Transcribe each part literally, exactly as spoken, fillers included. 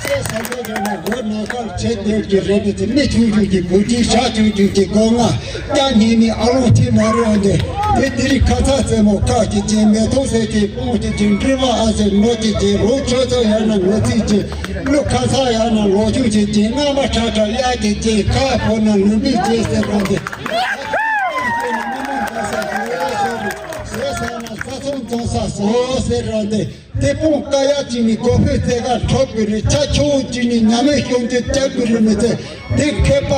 ཚེ་སྲོག་ལ་སྒོ་ནག་ཁར་བྱེད་འདོད་ཀྱི་རེད་དེ། མི་ཆུང་ཆུང་གི་བུ་ཁྲིད། ཞག་ཆུང་ཆུང་གི་སྒོ་ང་། སྐྱ་ཉེ་མི་ཨ་ལོང་ཁྱི་མ་རེད་འདི། དེ་དེ་རིང་ཁ་ཚ་རྩེད་མོ་ཁ་གྱིས་བྱེད། མེ་ཏོག་སེར་གྱི་སྤུངས་གྱིས་བྱེད། འབྲི་བ་ཨ་ཟེར་ནོར་གྱིས་བྱེད། རོ་ཆོས་ཚོ་ཡར་ན་ངོ་ཚིག་བྱེད། ཀླུ་ཁ་ཚ་ཡར་ན་ལོ་ཆུང་གྱིས་བྱེད། རྔ་མ་ཁྲ་ཁྲ་གཡག་གིས་བྱེད། ཁ་ཕོ་ན་ལུམ་བུས་བྱེད་ཟེར་ར་འདི། ཟས་ཟ་ན་རྩྭ་ཚང་བཙོང་ས་ཟོ་ཟེར་ར་འདི། དེ་སྤུངས་ཀ་ཡ་གཅིག་ནི་གོ་ཕོད་རྩེ་ཁ་འཁྲབ་གི་རེད། ཆ་ཆུང་གཅིག་ནི་ཉ་མའི་ཤོང་གི་རྒྱབ་གི་རེད། མི་ཚེ་འདི་མཁས་པ་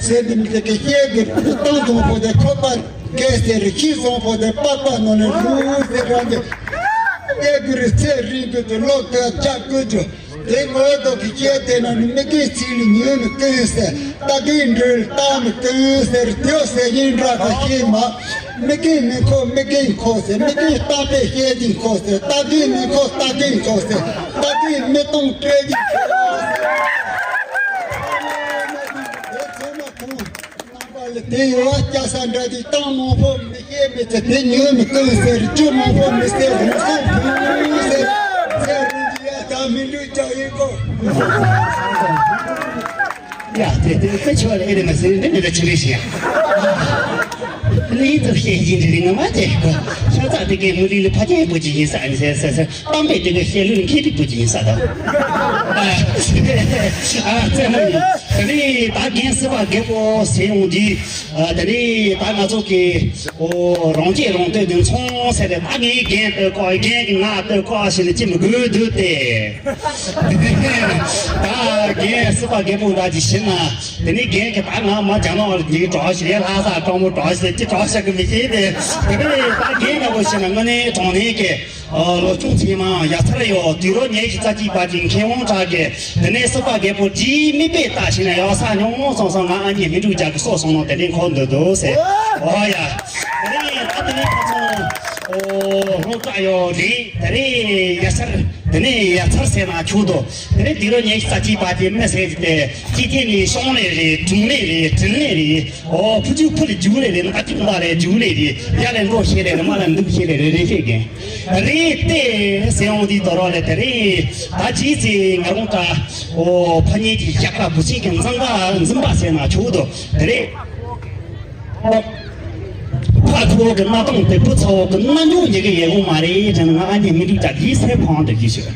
ཟེར་འདི་མི་ཚེ་གི་བཤད་གི་རྟ་འཛོང་པོ་དེ་ཁོ་པ་སྐད་ཟེར། ཁྱི་འཛོང་པོ་དེ་པགས་པ་ནང་ནས་རུ་ཟེར་ར་འདི། བཤད་གི་རེད། ཚེ་རིང་གི་དུ་ལོ་དེ་ལྕགས་ཀུན་ཏུ། དེ་ངོ་ཐོག་གི་སྐད་དེ་ན་ནི་མི་རྒན་ཚིག་ལ་ཉོན་མི་ཀུན་ཟེར། རྟ་རྒན་འགྲོས་ལ་རྟ་མི་ཀུན་ཟེར། དེའོ་ཟེར་ཡིན་འདྲ་ག་ཤེས་མ། མི་རྒན་མི་ཁོ་མི་རྒན་ཁོ་ཟེར། མི་རྒན་རྟ་པའི་བཤད་དེ་ཁོ་ཟེར། རྟ་རྒན་མི་ཁོ་རྟ་རྒན་ཁོ་ཟེར། རྟ་རྒན་མི་གཏོང་སྤྲོད་དེ་ཁོ་ཟེར། དེ་ཚོ་མ་ཁོང་རྣམ་པ་ལ་དེ་ཡོད་སྐྱ་ས་འདྲ་དེ་གཏམ་མང་པོ་མི་བཤད་མི་ཚེ་དེ་ཉོན་མི་ཀུན་ཟེར། རྒྱུ་མང་པོ་མི་ཟེར། རང་སེམས་ཕུང་ཟེར། ཚེ་རིང་གི་ཡ་ད་མི་འགྲུལ་ཅག་ཡིན་གོ། ཡ་དེ་དེ་དཔེ་ཆོག་ལ་ཨེ་རེད་མ་ཟེར། འདི་ནི་ད་ཆི་རེད་ཤི་ཡ། ལི་ཏུ་བཤད་ཀྱིན་འདི་རིང་ང་མ་དེ་གོ། ཤ་ཚ་དེ་གའི་མུ་ལི་ལི་ཕ་ཀྱའི་བུ་ཅི་ཡིན་ས་ཨ་ནི་ཟེར་ཟེར་ཟེར། གཏམ་དཔེ་དེ་གའི་བཤད་ལུགས་མཁས་གྲུབ་བུ་ཅི་ཡིན་ས་དང་། ཨ་རྩེད་མོ་ཡིན། དེ་ནི་ད་རྒན་སྲིད་པ་རྒད་པོ་ཟེར་ཡོང་དུས། ཨ་དེ་ནས་ད་ང་ཚོ་གི་ཨོ་རང་སྐྱེས་རང་བསྟོད་དེ་མཚུངས་ཟེར་ཏེ། ད་ངའི་རྒན་བསྟོད་ཀོ། རྒན་གྱི་ང་བསྟོད་ཀོ་ཞེས་ནས་ཅི་མི་དགོས་འདུག་སྟེ། ད་རྒན་སྲིད་པ་རྒད་པོ་འདྲ་ཅིག་ཤི་ན། དེ་ནས་རྒན་གྱི་ད་ང་མ་རྒྱ་ནག་ལ་འགྲིག་གྲོགས་ཤིག་ལྷ་ས་སྤྲང་མོ་གྲོགས་ཤིག་ཅི་གྲོགས་ཤིག་གི་མི་ཤེས་ཏེ། དེ་ནས་ད་རྒན་འདྲ་པོ་ཤི་ན་དངོས་གནས་དྲང་གནས་ཀྱི། ཨ་ལོ་ཆུང་ཆེན་མ་ཡ་མཚར་ཡོད། དུས་རབས་ཉི་ཤུ་རྩ་གཅིག་པ་གི་མཁས་དབང་གྲགས་ཀྱི་དེ་ནས་སྲིད་པ་རྒད་པོ་དེའི་མིག་དཔེ་ལྟ་ཞིག་ན་ཡག་ས་ཉུང་ངུ་སོང་སོང་། ང་ཨ་མྱེས་སྨིན་དྲུག་རྒྱལ་གྱི་སྲོག་སོང་ནོ་དེ་འདྲའི་འཁོར་འདུག་འདུག་ཟེར། ཨོ་ཡ། དེ་ནས་ད་དེ་ནས་ཁ་སང་ཨོ་སློབ་གྲྭ་ཡོད་རེད། དེ་ནས་ཡ་མཚར། དེ་ནས་ཡ་མཚར་ཟེར་ན་ཆོག་འདུག་དེ་ནས་དུས་རབས་ཉི་ཤུ་རྩ་གཅིག་པ་དེ་མི་ཟེར་གྱི་དེ་སྤྱི་ཐད་ནས་ཤོང་ལེ་རེད། དྲུང་ལེ་རེད། དྲིན་ལེ་རེད། ཨོ་ཕུ་ཇུ་ཕུ་ལ་རྒྱུག་ལེ་རེད། ང་ཏི་ཀུན་ལ་རེད། རྒྱུག་ལེ་རེད། ཡ་ལེ་འགྲོ་ཤེས་ལེ་རེད། མ་ལ་འདུག་ཤེས་ལེ་རེད། རེད་ཤེས་གན་རེད་དེ་ཟེར་འོང་དུས་དོ་རོགས་ལེ་དེ་རེད། ད་ཅིའི་ཚེ་ང་རང་ད་ཨོ་ཕ་ཉིད་ཀྱི་ཞག་པ་བུ་ཆེན་གྱི་འཛིན་པ་འཛིན་པ་ཟེར་ན་ཆོག་དོ་དེ་རེད། ཕ་ཚོ་གི་གནའ་སྟངས་དེ་བུ་ཚ་བོ་གི་གནའ་འཇོག་ཉེ་གི་ཡེ་གོ་མ་རེད་དྲན། ང་ཨ་མྱེས་སྨིན་དྲུག་རྒྱལ་གྱི་སེ་ཕང་དུ་གྱིས་ཤོག་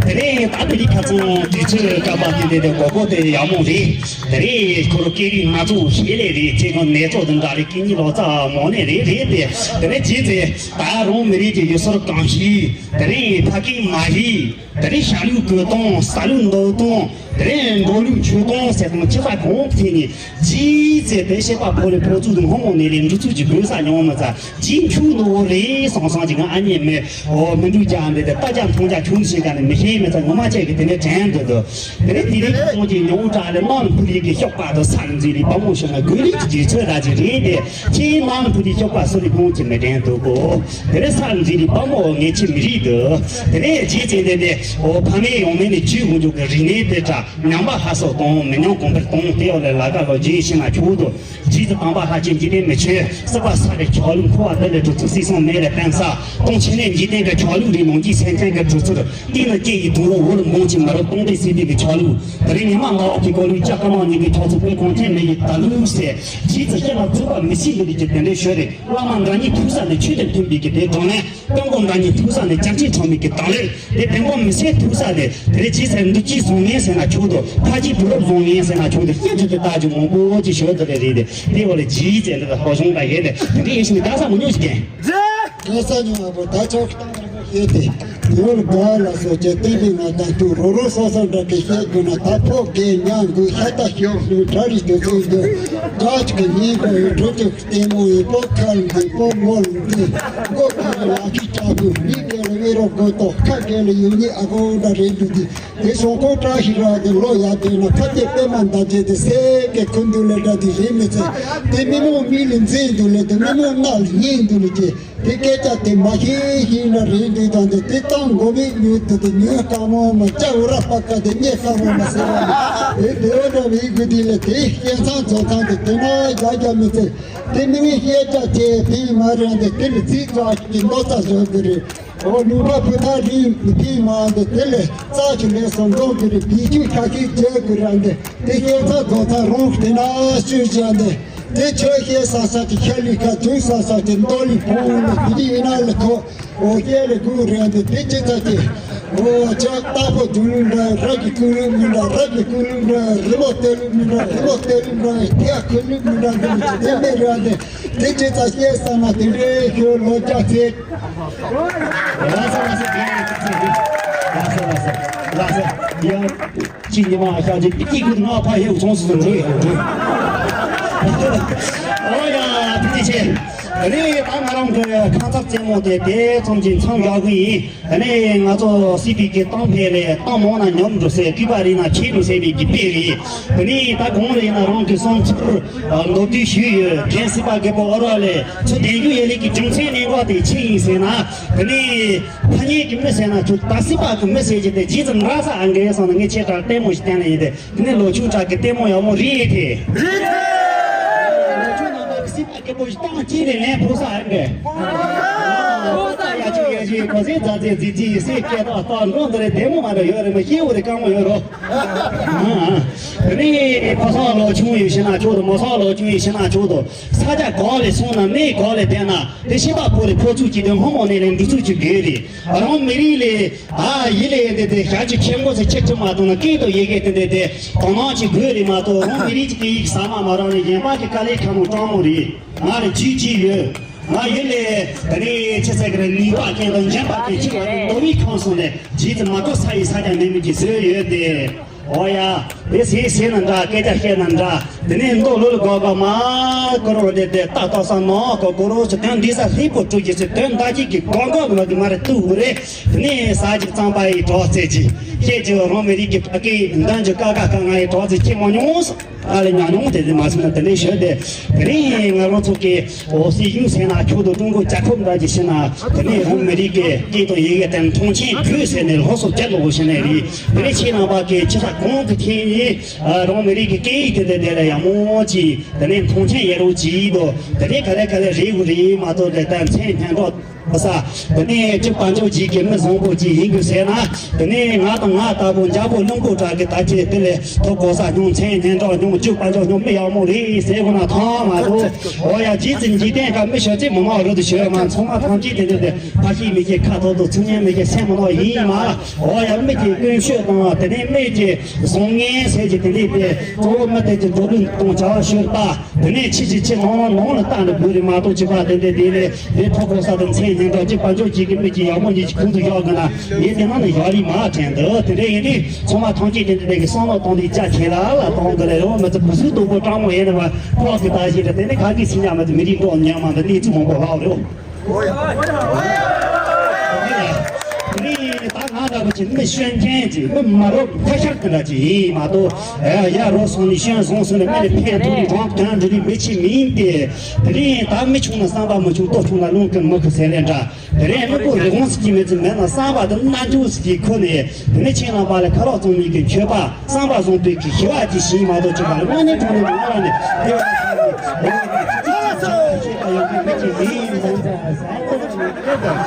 དེ་ནས་ད་དེ་རིང་ཁ་སང་དུས་ཚོད་སྐབས་དེ་འདྲ་དེ་གོ་གོ་དེ་ཡག་མོ་རེད། དེ་རིང་ཁོ་རང་སྐད་རིགས་སྣ་ཚོགས་ཤེས་ལེ་རེད། ཅེས་ཁོ་ནས་ཚོགས་དང་འདྲ་རེད། སྐད་གཉིས་ལོ་ཙཱ་མོ་ནས་རེད་རེད་དེ། དེ་ནས་རྗེས་ཚེ་ད་རུང་མི་རིགས་ཀྱི་ཡུལ་སྲོལ་གང་ཞིག་དེ་རིང་ཕ་སྐད་མ་རེད། དེ་རིང་ཞྭ་ལུག་གོས་གཏོང་། ས་ལུག་འདུག་གཏོང་། དེ་རིང་འགྲོ་ལུགས་ཆོས་གཏོང་ཟེར་དང་ཅི་ས་གོང་དེ་ནས། རྗེས་ཚེ་དེ་བཤད་པ་ཕོ་ལས་ཕོ་ཚུགས་དང་ཧོ་མོ་ནས་ལས་འབྲུ་ཚུགས་ཀྱི་དགོས་ས་མྱོང་མི་ཚ། རྗེས་འཁྱུག་ནོ་རེད་སང་སང་ཅིག་ང་ཨ་མྱེས་མེད། འོ་མི་འདུག་ཀྱང་འདི་དེ་ལྟ་ཀྱང་མཐོང་ཀྱང་ཁྱུང་ཞིག་ག་ནས་མི་ཤེས་མི་ཚ་ངོ་མ་བཅད་ཀྱི་དེ་ནས་དྲན་འདོད་དོ། དེ་ནས་དེ་རིང་ཁོང་གི་ཉོ་བྲག་ལས་མང་ཕུ་རིག་གི་ཤོག་པ་དང་ས་རུ་འཛིན་རིག་པ་མོ་ཤོད་ན་དགོས་རིགས་ཀྱི་རྗེས་ཚོད་ར་ཅིག་རེད་དེ། ཁྱེད་མང་ཕུ་རིག་ཤོག་པ་སུ་རིག་ཁོང་གི་མི་དྲན་འདོད་གོ། དེ་ནས་ས་རུ་འཛིན་རིག་པ་མོ་ངས་ཁྱེད་མི་རིག་འདོད། དེ་ནས་རྗེས་ཚེ་འདི་དེ་འོ་ཕ་མེས་ཡང་མེས་ནས་རྒྱུས་འོང་འཇུག་གི་རིག་གནས་དེ་དྲ། ཉམས་པ་ཧ་སོ་གཏོང་། མི་ཉམས་གོང་འཕེལ་གཏོང་། དེ་ཡོད་ལས་ལ་ཀ་ལོ་རྗེས་ཤི་ན་ཆོག་དོ། རྗེས་སུ་དམ་པ་ལྷ་ཆེན་འཇིག་རྟེན་མི་ཆོས། སྲིད་པ་ས་རེ་ཆོག་ལུགས། འཁོར་བ་འདི་ལས་གྲོལ་ཚུལ། སྲིད་སྲོང་མེད་ལས་བརྟེན་ས། སྟོང་ཆེན་ནས་འཇིག་རྟེན་གྱི་ཆོག་ལུགས་རེད། ནང་གི་སེམས་ཅན་གྱི་གྲོལ་ཚུལ། སྟེང་ན་སྐྱེ་ཡི་དུང་རོ་འོག་ལ་འབུང་ཆེན་མ་རབས་སྟོང་སྡེ་སྲིད་པའི་གི་ཆོག་ལུགས། དེ་རིང་ཉི་མ་ལྔ་བ་གི་སྐོར་ལུགས་ལྕགས་ཀ་མ་ཉིད་ཀྱི་ཆོག་ཚུལ་དཔེ་གོང་ཆེན་མེད་ཡི་ད་ལུགས་ཟེར། རྗེས་སུ་སྐྱེ་བ་རྫོགས་པ་མི་ཤེས་མི་རིགས་ཀྱི་དེ་འདྲའི་ཤོད་རེད། བླ་མ་འདྲ་གཉིས་ཐུག་ས་ནས་ཆོས་དེ་མཐུན་པའི་གི་དེ་གྲོང་ལན། སྟོན་པ་འདྲ་གཉིས་ཐུག་ས་ནས་སྐྱབས་རྗེ་ཁྲོ་མི་གི་དང་ལེན། དེ་བེམ་པོ་མི་སེར་ཐུག་ས་དེ་དེ་རེ་ཅི་ཟེར་འདུག་ཅི་བཟུང་ངེས་ཟེར་ན་ཆོག་འདུག་ཕ་ཅི་བུ་རབས་བཟུང་ངེས་ཟེར་ན་ཆོག་འདུག་སྐྱེ་ཐུབ་ཀྱི་རྟགས་ཀྱི་མང་པོ་ཅི་ཞོལ་དུ་རེ་རེད་དེ། དེ་བ་ལ་ཇི་ཟེར་འདི་ལ་ཧོ་ཞུང་ད་ཡེ་དེ་དེ་འདྲ་ཡེ་ཤི་ནི་ད་ས་མ་ཉོ་ཞིག་གན། ད་ས་ཉོ་བ་པོ་ད་ཆོག་ཤེས་ཏེ། དེ་བོ་ལ་དགའ་ལ་སོགས་ཀྱི་བསྟན་པའི་ང་དང་དུ་རོ་རོ་སོ་སོ་འདྲ་གི་བཤད་དགོས་ན། ད་ཕོ་རྒས་ཉང་དགོས་ཤ་ད་ཤོག་ལུས་གྲ་རིས་དུ་ཚོད་འདུག་དགའ་ཅིག་གི་སྙིང་པོ་ཡི་གྲོ་ཅིག་ལྟད་མོ་ཡི་པོ་ཁ་ལ་འདུག་པོ་མོ་ལ་འདུག་མགོ་ཁ་ལ་ལག་ཁྱི་ལྕགས་ཕུ་མི་སྒེར་ལ་དབྱེ་རོགས་དགོས་ཏོ། ཁ་སྒེར་ལ་ཡོད་ཉིད་ཨ་ཁོ་འདྲ་རེད་འདུག་དེ་དེ་སོང་ཁོ་བཀྲ་ཤིས་ར་དེ་ལོ་ཡག་དེ་ན་ཁ་གཏད་པད་མ་འདབ་བརྒྱད་དེ་སེ་གེ་ཁུ་འདུག་ལེ་འདྲ་དེ་རེད་མི་ཚེ། དེ་མི་མོ་མི་ལ་འཛིན་འདུག་ལེ་དེ་མི་མོ་སྣ་ལ་ཉན་འདུག་ལེ་ཅེ། དེ་སྐད་ཆ་དེ་མ་ཤེས་ཤེས་ན་རེད་འདུག་དང་དེ་དེ་བཏང་དགོས་མེད་ཉོས་དེ་དེ་ཉོས་དཀའ་མོ་མ་ཅག་འུ་ར་པ་ཀ་དེ་རྙེད་དཀའ་མོ་མ་ཟེར་བ་དེ་དེ་འོ་འདྲ་བའི་དགུ་དེ་ལ་དེ་སྐད་ཚང་རྫོགས་ཚང་དེ་དེ་ན་རྒྱ་རྒྱ་མི་ཚེ། དེ་མི་ངའི་སྐད་ཆ་དེ་དེ་མ་རེད་དེ་དེ་ལ་ཚིག་ཙག་གི་མདོ་ཙག་བཟོ་དགོས་རེད། ཨོ་ལུང་པ་བུ་ཐག་རིང་མི་དེའི་མ་འདི་དེ་ལས་རྩ་ཆུ་ལས་སོང་འགྲོ་གི་རེད། བི་ཆུ་ཁ་ཁི་རྒྱལ་གི་ར་འདི་དེ་སྐྱེ་ཚ་རྫོགས་ཚ་རོང་གི་དེ་ན་ཤུལ་བྱ་འདི་དེ་ཆོས་ཤེས་ས་ས་ཀྱི་ཁྱེད་ལི་ཁ་དུས་ས་ས་ཀྱི་མདོ་ལི་བུ་ནི་བི་དི་ཡིན་ན་ལི་ཁོ། ཨོ་ཀྱེ་ལེ་ཀུ་རེ་འདི་དེ་ཅི་ཙ་ཅི། ཨོ་ཅག་རྟག་པོ་རྒྱུན་ལུགས་འདྲ་རབ་ཀྱི་ཀུན་ལུགས་མི་འདྲ། རབ་ཀྱི་ཀུན་ལུགས་འདྲ། རི་མོ་བལྟས་ལུགས་མི་འདྲ། རི་མོ་བལྟས་ལུགས་འདྲ། དེ་ཡ་ཀུན་ལུགས་མི་འདྲ། འདི་མི་ཅི་དེ་མེད་རེད་འདི། དེ་ཅི་ཙ་སྐྱེས་ས་ན་དེ་འདྲའི་ཤོད་ལོ་ཅག་ཚེ། ལགས་སོ་ལགས་སོ། ལགས་སོ་ལགས་སོ། ལགས་སོ་ལགས་སོ། ཡ། ཅི་ཉི་མ་ཤག་ཅིག་སྐྱིད་ཀྱི་ང་ཕ་ཡེ་ཚོང་སུ་འགྲོ་ཡོད་འགྲོ། ཨོ་ཡ་ཐུགས་རྗེ་ཆེ། རེད། ད་ང་རང་གི་ཁ་ཚབ་རྩེད་མོ་དེ་དེ་ཙམ་གྱིས་མཚམས་བཞག་གི་ཡིན། ཨ་ནི་ང་ཚོ་སྲིད་པའི་གི་གཏམ་ཕེ་ལས་གཏམ་མང་ན་ཉམས་འགྲོ་ཟེར། སྐུད་པ་རིལ་ན་ཁྱེར་འགྲོ་ཟེར་བའི་གི་དཔེ་རེད། ཨ་ནི་ད་གང་རེད་ན་རང་གི་བསམ་ཚུལ་མདོར་བསྡུས་ཞུས་ཡོད། མཁན་སྲིད་པ་རྒད་པོ་ཨོ་རོ་ལས་ཚུར་བསྟན་རྒྱུ་ཡེ་ལི་གི་རྒྱུ་མཚན་གནད་འགག་དེ་ཆི་ཡིན་ཟེར་ན། ཨ་ནི། ཐ་སྙད་ཀྱི་མི་ཟེར་ན་ཆོག། ད་སྲིད་པ་གི་མི་ཟེར་གྱི་དེ་རྗེས་སུ་འབྲང་ས་ཨ་འགའི་སོང་ན་ངས་ཆེ་དྲག་ལྟད་མོ་ཞིག་བསྟན་ལ་ཡིན་ཏེ། དེ་ནས་ལོ་ཆུང་དྲག་གི་ལྟད་མོ་ཡག་མོ་རེད་དེ། རེད་དེ། ལོ་ཆུང་ནང་དག་གི་སྲིད་པ་རྒད་པོ་ཞིག་བཏང་ཅི་རེད་ལན་ཕོ་ས་ཨ་འགའི། ཡ་ཅིག་ཡ་ཅིག་གོ་སའི་རྫ་རྫས་རྫི་རྫི་ཡི་སའི་སྐད་ཐོག་ཐོག་འགྲོ་འདི་རེད། ལྟད་མོ་མ་འདྲ་ཡོད་རེད། མ་ཤེས་འོ་རེད། དཀའ་མོ་ཡོད་རོ། དེ་ནས་ཕོ་སོགས་ལོ་ཆུང་ཡོད་ཤི་ན་ཆོག་ཏུ། མོ་སོགས་ལོ་ཆུང་ཡོད་ཤི་ན་ཆོག་ཏུ། ས་ཆ་གོ་ལས་སོང་ན་མེ་གོ་ལས་བསྡད་ན། དེ་ཤེས་པ་ཕོ་རེ་ཕོ་ཚུགས་ཀྱི་དོན་ཧོ་མོ་ནས་ལས་འདི་ཚུགས་ཀྱི་དགོས་རེད། རང་མི་རིགས་ལས་ཨ་ཡི་ལས་དེ་དེ་ཞག་ཅིག་ཆེན་པོ་ཟེར་ཆེ་ཆེ་མ་གཏོང་ན་སྐད་དང་ཡི་གེ་དེ་འདྲ་དེ་དོ་སྣང་ཅིག་དགོས་རེད་མ་གཏོགས། རང་མི་རིགས་ཀྱི་སྐད་ཡིག་ཟ་མ་མ་རག་ནས་གཞན་པ་གི་དཀའ་ལས་ཁག་མོ་སྤྲང་མོ་རེད། ང་ལ་ཇུས་ཅིག་ཡོད། ང་ཡི་ལས་དེ་རེད་ཆེ་ཚད་ཀྱི་རེད། ནུས་པ་ཅན་དང་འཇོན་པ་ཅན་ཅིག་བ་དེ་མདོ་དབུས་ཁམས་གསུམ་ནས་རྗེས་སུ་མ་གཏོགས་ས་ཡི་ས་ཆ་མེད་མིན་གྱི་བཟོས་ཡོད་དེ། ཨོ་ཡ། དེ་ཟེར་ཟེར་ན་འདྲ། སྐད་ཆ་བཤད་ན་འདྲ། དེ་ནས་མདོ་ལུགས་ལ་དགོས་པ་མ་ཀོ་རོ་དེ་དེ་ཏག་ཏག་ས་ནོ་ཀོ་ཀོ་རོ་ཆུ་དོན་འདི་ས་ལྷེ་པོ་དྲུག་གི་ཚེ་དོན་ཟླ་གཅིག་གི་གོ་འགོ་གི་མ་གི་མ་རེད་ཏུ་རེད། དེ་ནས་ས་གཅིག་གཙང་པ་ཡི་གྲོགས་ཚེ་གཅིག་སྐད་ཅིག་རང་མི་རིགས་ཀྱི་ཕ་སྐད་འདོན་གྱི་ཀ་ཀ་ཀ་ང་ཡི་གྲོགས་ཚེ་ཁྱེད་མ་མྱོང་ས་ཨ་ལས་ཉག་མྱོང་དེ་དེ་མ་སོང་ན་དེ་ནས་ཞོལ་དེ། དེ་རིང་ང་རང་ཚོ་གི་འོ་སི་ཡུ་སེ་ན་ཁྱོད་དུ་ཀྲུང་གོ་རྒྱལ་ཁབ་འདྲ་གྱི་ཕྱི་ན་དེ་ནས་རང་མི་རིགས་ཀྱི་སྐད་དང་ཡི་གེ་དེ་མཐོང་ཆེན་དགོས་ཟེར་ནས་ལྷོ་སོག་རྒྱལ་ལོ་ཕྱི་ནས་རེད། དེ་ནས་ཁྱེད་རྣམ་པ་གིས་ཕྱི་ས་གང་གི་ཐེངས་ཡིན། ཨ། རང་མི་རིགས་ཀྱི་སྐད་ཡིག་དེ་འདྲ་དེ་ལ་ཡག་མོ་ཅིག་དེ་ནས་མཐོང་ཆེན་ཡེ་རོ་ཅིག་དོ། དེ་ནས་ག་རེ་ག་རེ་རེད་དགོས་རེད་མ་གཏོགས་དེ་ལྟར་མཚན་སྙན་གྲགས་ས། དེ་ནས་ཅིག་དཔལ་འབྱོར་ཅིག་གི་མི་བཟང་པོ་ཅིག་ཡིན་དགོས་ཟེར་ན། དེ་ནས་ང་དང་ང་ལྟ་བུ་འཇའ་པོ་རླུང་པོ་དྲག་གི་ད་ཁྱེད་དེ་ལས་ཐོབ་གོ་ས་སྙུང་མཚན་སྙན་གྲགས་སྙུང་ཅིག་དཔལ་འབྱོར་སྙུང་མི་ཡག་མོ་རེད་ཟེར་དགོས་ན་ཐང་མ་གཏོགས། ཨོ་ཡ། རྗེས་ཙམ་འཇིག་རྟེན་ཁ་མི་ཤོད་ཅིག་མི་མང་རུ་དུ་ཤོད་མ། ཚང་མ་ཐམས་ཅད་དེ་འདྲ་དེ་ཕ་ཤི་མི་ཤི་ཁ་ཐོག་ཏུ་ཚུར་ཉན་མི་ཤི་སེམས་མི་ནོར་ཡིན་མ། ཨོ་ཡ། མི་གི་ཀུན་སྤྱོད་དང་དེ་ནས་མི་གི་བཟང་ངན་ཟེར་གྱི་དེ་འདྲས་དེ་གཙོ་བོ་མི་དེ་གི་འགྲོ་ལུགས་དང་བྱ་བ་ཤོད་པ། དེ་ནས་ཕྱི་ཕྱི་ཕྱི་ནང་ནང་ལ་བལྟ་ནས་འབུལ་རེ་མ་གཏོགས་ཅི་པ་དེ་འདྲས་དེ་ལས་དེ་ཐོབ་གོ་ས་དང་མཚན་སྙན་གྲགས་ཀྱི་དཔལ་འབྱོར་གྱི་གི་མི་གི་ཡག་མོ་ཉིད་ཀྱི་ཁུང་དུ་བཞག་གི་ན་ངས་དེ་ནང་ནས་བཞག་རིགས་མ་དྲན་འདུག་དེ་འདྲས་ཡིན་དུས་ཚང་མ་ཐམས་ཅད་དེ་འདྲས་དེ་གི་བསམ་བློ་གཏོང་དུས་ཅག་ཁྱེད་ལ་ལ་གཏོང་གི་ལས་རེད་བ། མི་ཚེ་བུ་སུ་སྟུག་པོ་སྤྲང་མོ་ཡིན་ནས་བ་ཕོག་གི་ད་ཞིག་རེད། དེ་ནས་ག་གི་སེམས་ཉག་མི་ཚེ་མི་རིགས་འགྲོ་ཉག་མ་འདི་གནས་ཚུལ་མང་པོ་ལྷག་རེད། ཨོ་ཡ། ཨོ་ཡ། ཨོ་ཡ། དེ་ནས་ད་ང་འདྲ་པོ་ཅིག་མི་ཤོད་མཁན་ཅིག་མི་མ་རབས་ཁ་ཤར་དེ་འདྲ་ཅིག་ཡིན་མ་གཏོགས། ཨེ་ཡ་རོ་སོང་ནས་ཤོན་སོང་ཟེར་ནས་མི་ལ་ཕན་ཐོགས་ནས་རང་དོན་འགྲུབ་པའི་མི་ཅིག་མིན་ཏེ། དེ་རིང་ད་མི་ཆུང་ན་བསམ་པ་མི་ཆུང་། ལྟོ་ཆུང་ན་རླུང་ཀུན་མི་ཁུག་ཟེར་ལེ་འདྲ། དེ་རིང་དངོས་པོ་རི་བོང་ཟེར་གྱི་མི་ཚོ་མེད་ན་བསམ་པ་དེ་རྣལ་འབྱོར་ཟེར་གྱི་ཁོ་ནས་དེ་ནས་ཁྱེད་རྣམ་པ་ལ་ཁ་ལག་བཙོང་མི་གི་མཁས་པ། བསམ་པ་བཟང་པོའི་གི་ཞི་བ་གྱི་ཞིང་མ་གཏོགས་ཅི་པ་ལ་དངོས་གནས་དྲང་གནས་ང་རང་ནས་དེ་བ་ཁ་ནས་འོ་ཡ་ཅི་ཅི་ཅི་ཅི་ཡོད་གི་མི་ཅི་མི་ཡིན་ཟེར་ཟེར་ཟེར་ཨ་ཁོ་ཚོ་ནི་སྐད་དང་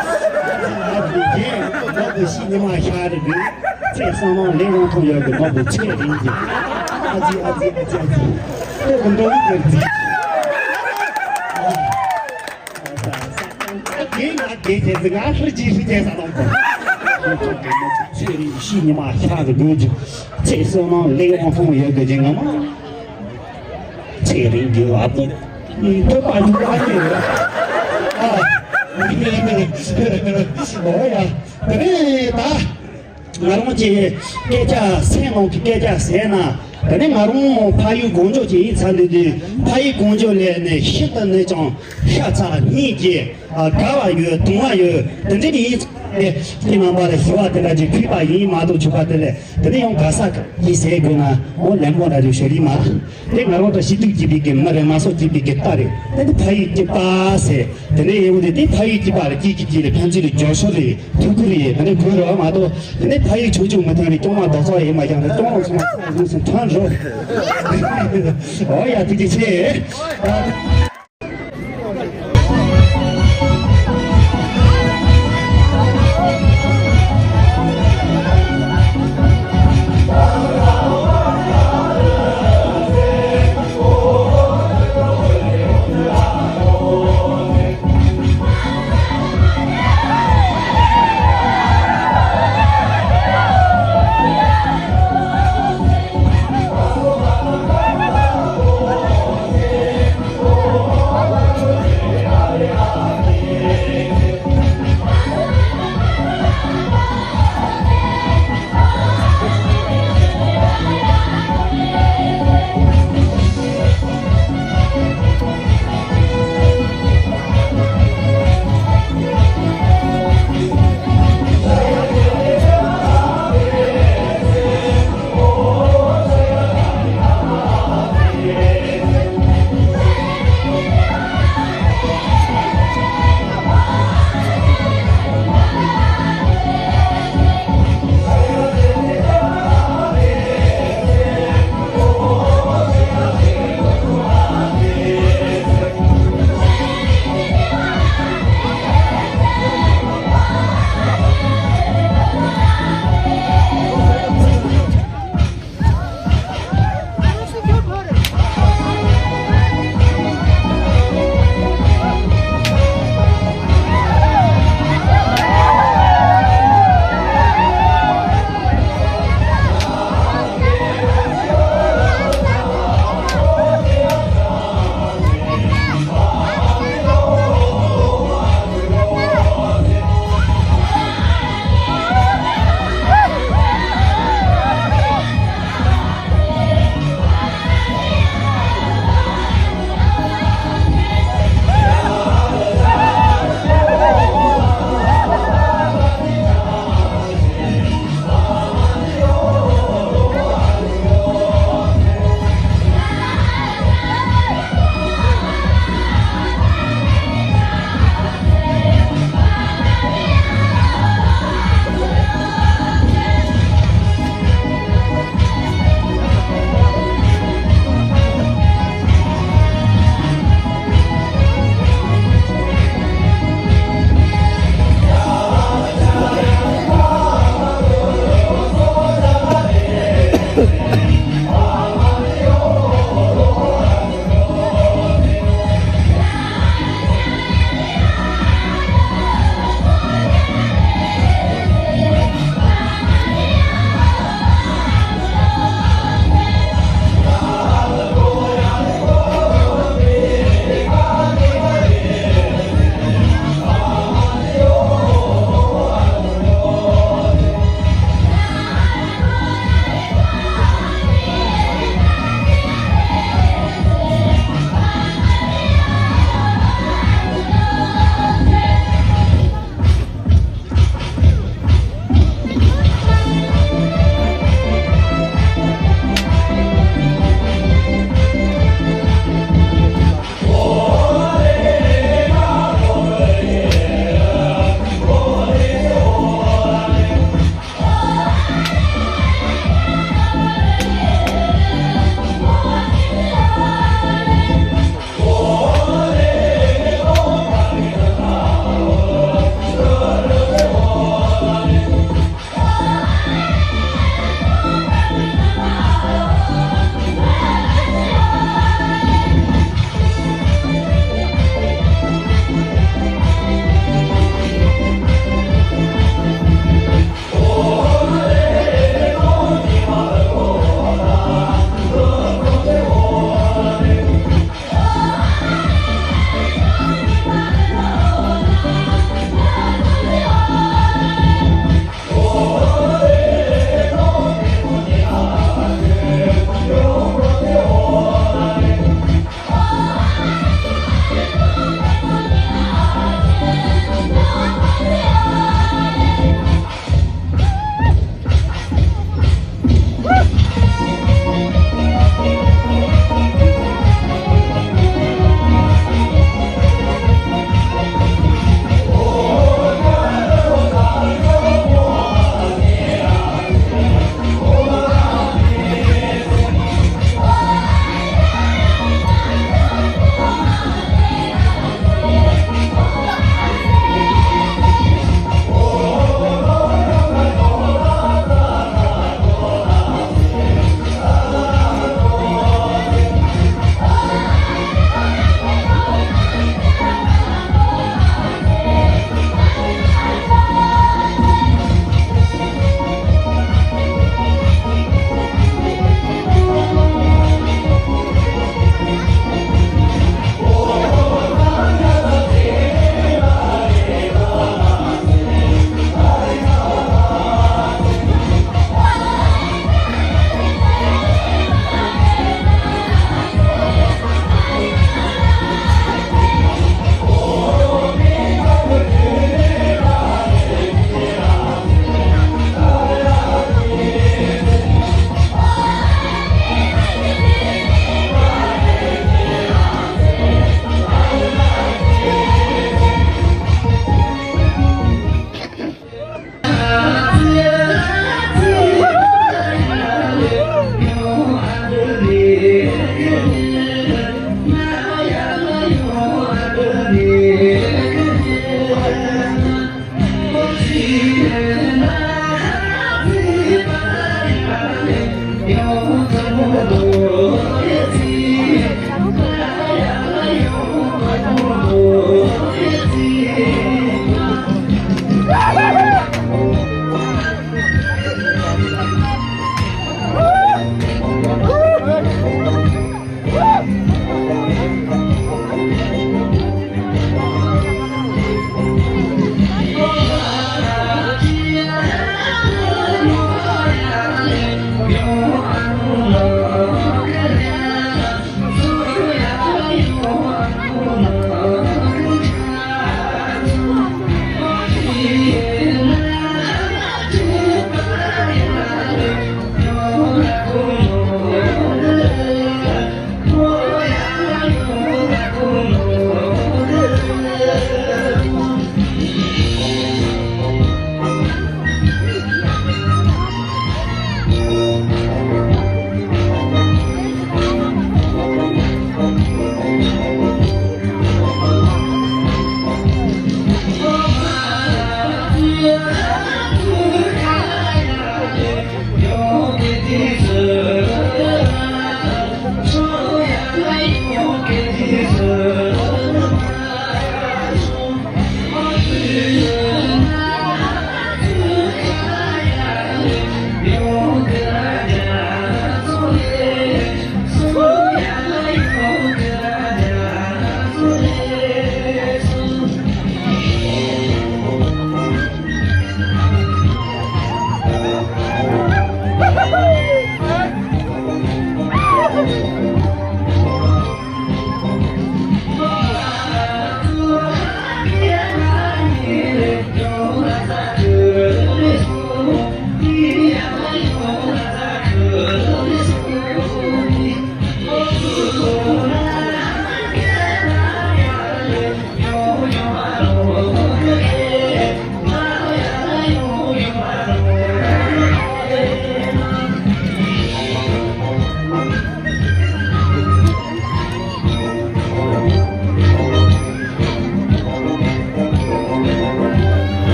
ཨ་ཅི་ཡེ་ང་གི་ཤི་ཉི་མ་ཤར་རེ་གི་ཚེ་བསམ་ནང་ལས་དབང་ཐོང་ཡོད་གི་ང་གི་ཚེ་རིང་གི་ཨ་ཅི་ཨ་ཅི་ཨ་ཅི་ཨ་ཅི་ཁོ་གི་འགྲོ་གི་གི་ཚེ། ཨ་རྒན་ང་རྒན་བྱས་ཟིན་ང་ཧྲི་ཅི་ཧྲི་བྱས་ས་དང་པོ། ཚེ་རིང་ཤི་ཉི་མ་ཤ་གི་དགོས་ཀྱི། ཚེ་བསོད་ནམས་ལས་དབང་ཐོང་ཡོད་དགོས་ཀྱི་ང་མ། ཚེ་རིང་གི་ཨ་ཕོ་ཐོད་པ་ཡུག་ཨ་ཡེ། ཨ། ཨོ་ཡ། དེ་ནས་ད། ང་རང་གི་སྐད་ཆ་སེམས་ནང་གི་སྐད་ཆ་ཟེར་ན། དེ་ནས་ང་རང་ཕ་ཡུལ་གངས་ལྗོངས་ཀྱི་ཡིན་ཚ་འདི་དུས་ཕ་ཡུལ་གངས་ལྗོངས་ལས་ནས་ཤིན་ཏུ་ནས་ཀྱང་ཤ་ཚ་སྙིང་རྗེ་དགའ་བ་ཡོད་དུང་བ་ཡོད་དེ་འདྲ་གི་ཡིན་ཚ་དེ་དེ་རྣམ་པ་ལ་ཞུ་བ་དེ་འདྲ་ཅིག་ཕུལ་བ་ཡིན་མ་གཏོགས་ཆུ་བ་དེ་ལས་དེ་ནས་ཡང་དགའ་ས་ཡིན་ཟེར་དགོས་ན་འོ་ལན་མོ་འདྲ་ཅིག་ཞུ་རིགས་མ། དེ་ང་རང་ད་ཞི་དུས་སྐྱིད་པའི་གི་མི་རེད་མ་སོགས་སྐྱིད་པའི་གི་རྟ་རེད། དེ་ནི་ཕ་ཡུལ་སྐྱིད་པ་ཟེར། དེ་ནས་ཡེ་འུ་དེ་དེ་ཕ་ཡུལ་སྐྱིད་པ་ལ་སྐྱིད་ཀྱི་སྐྱིད་ལ་ཕན་ཚུན་ལ་རྒྱོ་ཤོར་རེད་ཐུག་ཁུར་རེད། དེ་ནས་དགོས་རེད་བ་མ་གཏོགས་དེ་ནས་ཕ་ཡུལ་ཆུང་ཆུང་མི་ཐོན་རེད། སྐྱོང་མ་རྡོག་རྩ་ཡེ་མ་ཀྱང་རེད། སྐྱོང་ལ་ཚང་མ་ཚང་ཚང་ཐོན་རོགས། ཨོ་ཡ་ཐུགས་རྗེ་ཆེ།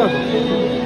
ལ།